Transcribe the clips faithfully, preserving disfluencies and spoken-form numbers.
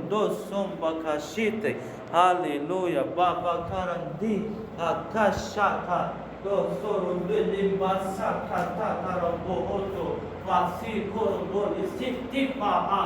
Do somba kaşite. Haleluya. Baba karandi. Akashaka. Do sorun de limba saka. Tatara bohoto. Vasi koro do lisiti paha.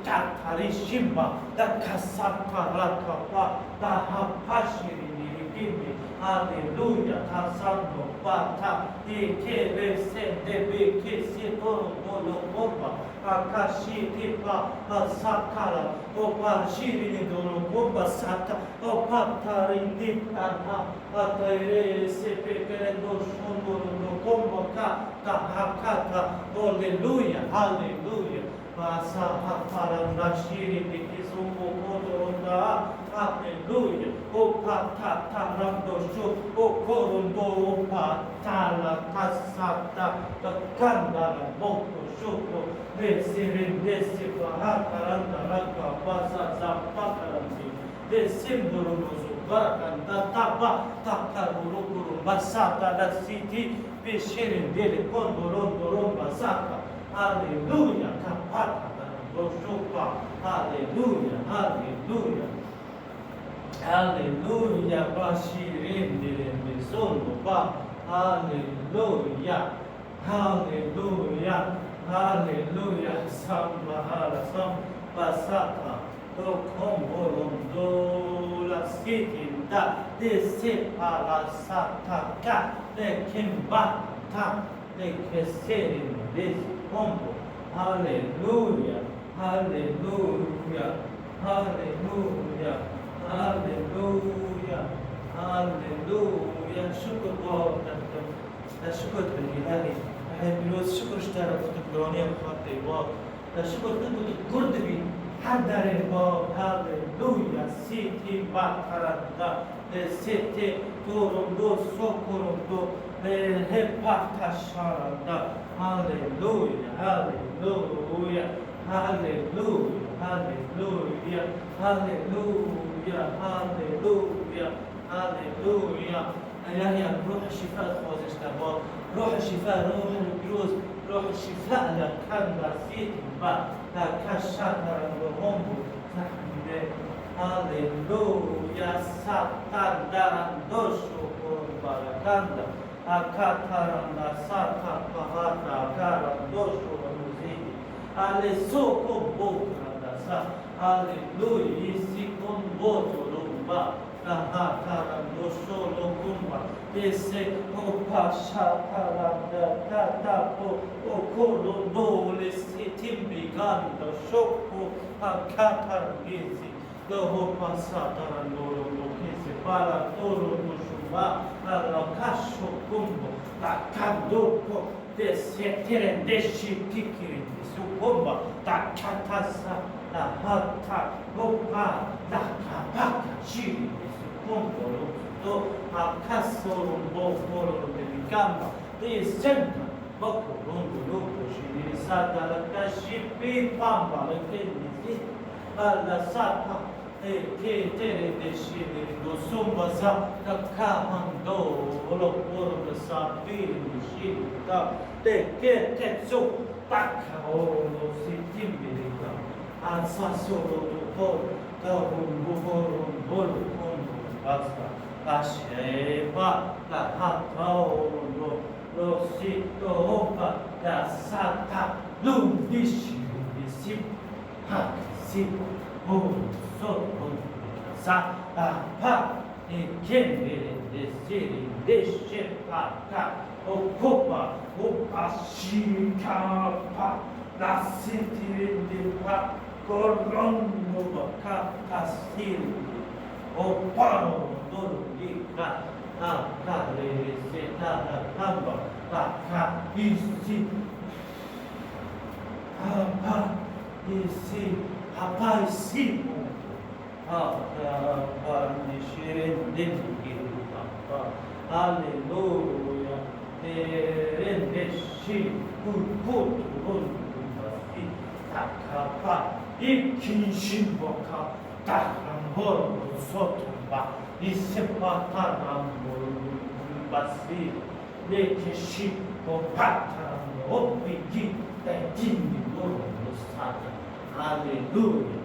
Tatari shimba. Da kasaka rakapa. Da hapa shirini rikimi. Haleluya. Tasando pata. Ike ve sende be kesi koro do lo bomba. Akashiti pa, asakara, opa shirine doro komba sata, opa tarindi tata, atayre se pekere do shondoro do komba ka, tahakata, aleluya, aleluya. Basa haparanda shirine kizombo kodoronda, aleluya. Opa tata rando sho, okorondo opa tala kasata, kandara boko shoko. Desi rindesi baha karanda raka basa zapa karandi. Desim durumu zubara kanda taba taka ruru kuru basa kala siti. Peşirin deli kondoron doron basaka. Haleluya kapata doşupa. Haleluya, haleluya. Haleluya başirin dirin dizon ba. Haleluya. Haleluya, haleluya, samba hala, samba sata, do kombo rondo la sitinda, de se pala sata ka, de kimba ta, de keserin de kombo. Haleluya, haleluya, haleluya, haleluya, haleluya. Şükür Baba. Te şikir dikim, Îlahî. Hê pîroz, şikir ji te re ku tu piraniya xwe tê wa. Te şikir tu ku tu kur dibî, her derê wa. Haleluya. Sîtî ba karanda. Lê sê tê to rondo, so ko rondo. Lê hê parta şaranda. Haleluya, haleluya, haleluya, haleluya, haleluya, haleluya. Elahî em ruha şîfa dixwaze ji te ba. Ruha şîfa, ruha pîroz, ruha şîfa ele kanda sîtin ba. Ta ka şa te rendo hon bû. Zehmî de. Haleluya. Satan daran doş û kurban kanda. Aka taranda sata pahata karan doş û rûzî. Ale soko bo karanda sa. Haleluya. Sîkon bo zorumba. Kaha karan doşo lokumba. Ese o paşa karanda katapo o koro dole setim bigando şoko akatar gezi. Doho pasa tara loro lokese para toro doşuma. Ara kaşo kumbo. Takando ko. Te setere de şirki kirindi. Su kumba. Takatasa. Tahata. Hopa. Takapaka. Şirindi. Su kumbo. To akasorum bo korum de bikamba. Te senta. Bako rongo loko şirindi. Satalaka şipi pamba. Leke nizi. Ala sata. Ê kê têrê deşî dosûn baza ka kahan do lo poro de sapîr nişî ta te kê kê so tak o lo sitim birika. Asa soro do por ka hum bu horum bol hum basta. Aşe pa ka ha ka o lo lo si to pa da sa ta lum dişi dişi. Ha, si, ho, so, ho, sa, pa, pa, e, kendere, de, seri, de, şe, pa, ka, o, kopa, o, pa, şi, ka, pa, la, sitiri, de, pa, korondo, ba, ka, ka, siri, o, pa, ro, do, ro, di, ka, ka, ka, re, re, se, ta, ta, kamba, ta, ka, i, si, Hapa isi, hapa isi. Hapa, hapa nişirin din hapa. Haleluya. Derin deşi, kurkut, kurkut, basi. Takapa, ikinci boka. Tahran bor, sotumba. Isi pataran bor, basi. Lê keşî o pataran o pîkî te dînî boro musade. Haleluya.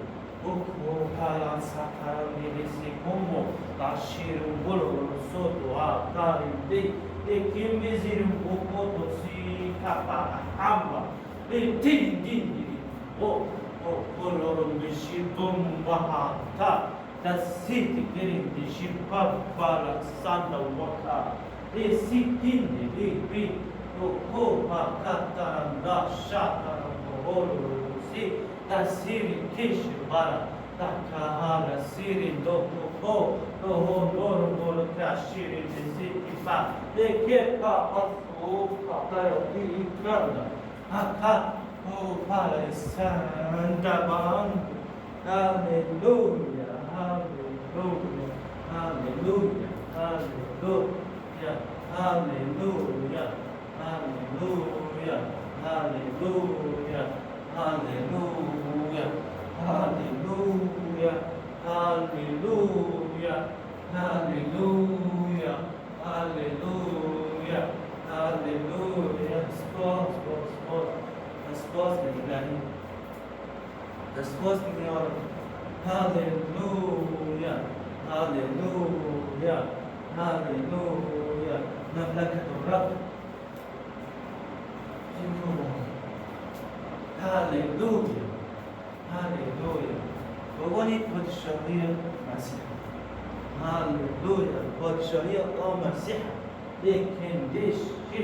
Oko palan sakaran dibisi komo, taşirin bulurun sotu atarin bey, ekim bizirin kokotosi kapa hamba, etin dindiri, o, o, kolorun bişi bomba hata, tasiti kirin dişi papala sanda waka, Lê sî tîn dibî, wî oko pa kataran da şataran boholo si, da sîrî kêşî bara, da kahala sîrî do oko, do hondor bolo ka şîrî de sî tîpa, lê kê pa asu, pa kaya dî kanda, ha ka, o pala sanda ban. Aleluya, aleluya, aleluya, aleluya, aleluya, aleluya, aleluya, aleluya, aleluya, aleluya, aleluya. Spas, spas, spas. Spas, Elahî. Te spas dikim ya Reb. Haleluya. Haleluya. Haleluya. Memleket Reb. Haleluya. Haleluya. Babanî padişahî Mesîh. Haleluya. Padişahî a Mesîh. Lê kendêş jî.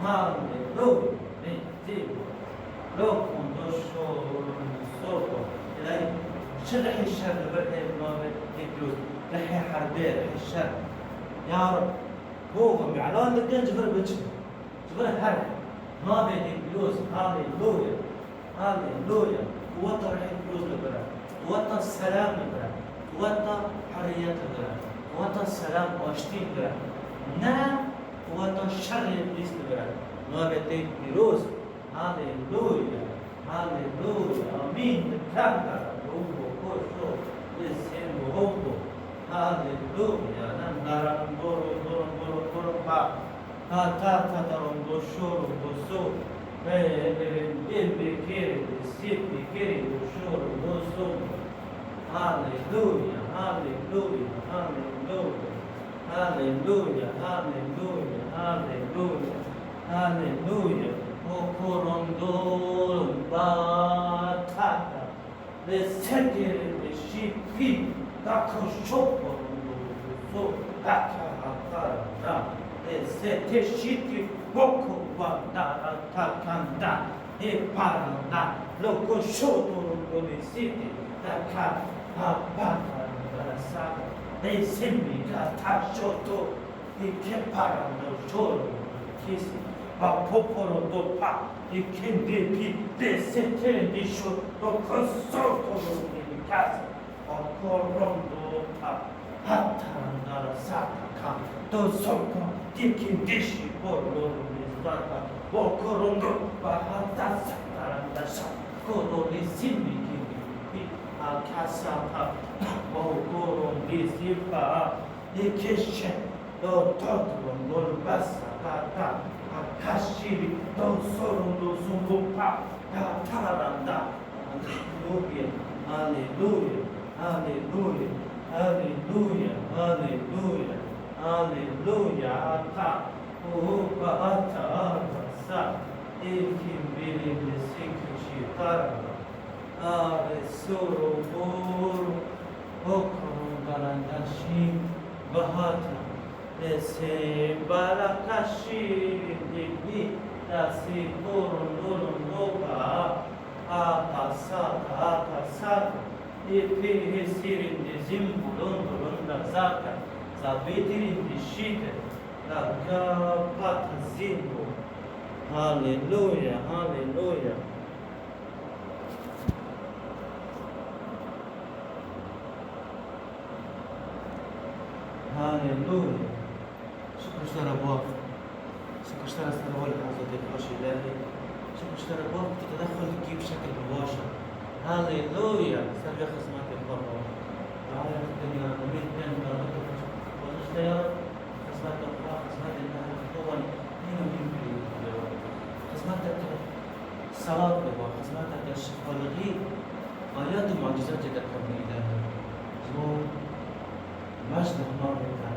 Haleluya. Lê tê. Lo kondo şo, soto. Lay çi rehî şer li vir hê navê hê piroz. Rehê herbê, rehê şer. Ya Reb, bo ve milan dikin ji vir biçin. Ji vir her navê hê piroz. Haleluya. Haleluya. Quweta rehê piroz li vir e. Quweta selam li vir e. Quweta heriyet li vir e. Quweta selam, aştî li vir e. Ne Quweta şerê îblîs li vir e. Navê te pîroz. Haleluya. Haleluya. Amîn. Bi kar da. Ruho koşo. Li sên ruho. Haleluya. Nan daran doro, doro, doro, doro, pa. Ta, ta, ta, ta, rondo, şo, rondo, so. Be, be, be, be, be, kere, be, se, be, kere, be, şo, rondo, so. Haleluya, haleluya, haleluya. Haleluya, haleluya, haleluya, haleluya. O korondon batata. Ve sekerê ve şîpî, daka şok korondon so, daka hatara da. Ve sete şîtî boko vandara takanda. Hê paranda, loko şoto rondonê sîtî, daka ha paranda sa. Hê simî data şoto, hê ke paranda şoro kesî, ba poporo do pa, hê kendê pî, dê sekerê dê şo, loko şoto rondonê kasî. Koron do pa, hata dara sata ka, do sopa, dikin dişi korlorun izbata, bo koron do pa, hata sata da şa, koroni simbi gibi, a kasa pa, bo koron disi pa, dikişe, do totron, do basa, ta, ta, a kaşiri, do sorun, do zumbu pa, ta, taranda, Haleluya, haleluya, haleluya, haleluya, haleluya, haleluya, ata, uhupa, ata, ata, sa, ilkin bilim, sikişi, tarla, are, soro, bor, okron, barandaşi, bahata, Destê baraka şîrîn dibî, destê korun dolun doka, ata sata, ata sata, ê pê hê sîrîn dizîm bulun bulun da zaka, zabêtirîn dişîte, da ka pata zîn bu. Haleluya, haleluya. Haleluya. Şukr ji te re bab. Şukr ji te re serwar li hezretê xweş îlahî. Şukr ji te re bab, tu tedexul dikî bi şekil bi baş e. Haleluya. Ser vê xizmetê xwe bab. Dawaya xwe ya Rabbi, min ten beraber xweş te ya Rabbi. Xizmeta xwe, xizmetê me her xwe wan nîno nîn kirî ya Rabbi. Xizmeta te selat be, xizmeta te şifalixî, Ayat û mucîzatê de qewmê îlahi. Ji bo mecd hema rêka.